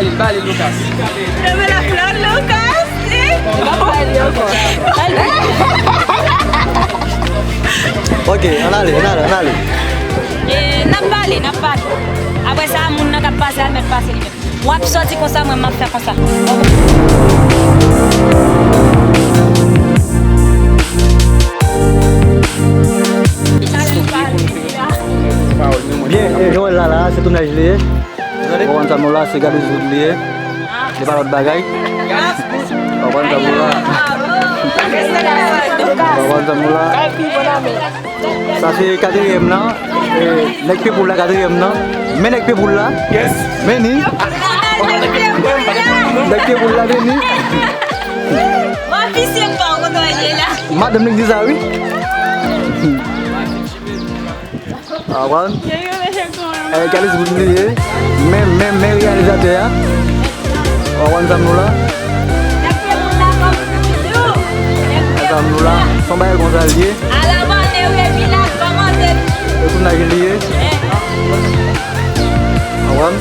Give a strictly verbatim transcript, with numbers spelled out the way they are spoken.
Bale Lucas. Leve la fleur Lucas. Ok, ann ale, ann ale, ann ale. E, n ap pale, n ap pale. Apre sa, moun nan k ap pase a mèt pase li menm. W ap sòti konsa, mwen m ap fè konsa. Byen, e, jan w wè l la, la, se tounaj li ye. Ou konprann sa m di w la, se gade zot li ye. Li pa lòt bagay. Ou konprann sa m di w la. Ou konprann sa m di w la. Sa se katriyèm nan. E, nèg Pyepoul la katriyèm nan. Men nèg Pyepoul la. Men ni. Nèg Pyepoul la, men ni. Madanm li k di sa, wi. Ou konprann? E, gade zot li ye. Men, men, men reyalizatè a. Ou konprann sa m di w la. Sa m di w la. Se yon bagay konsa l ye. E tounaj li ye. Ou konprann?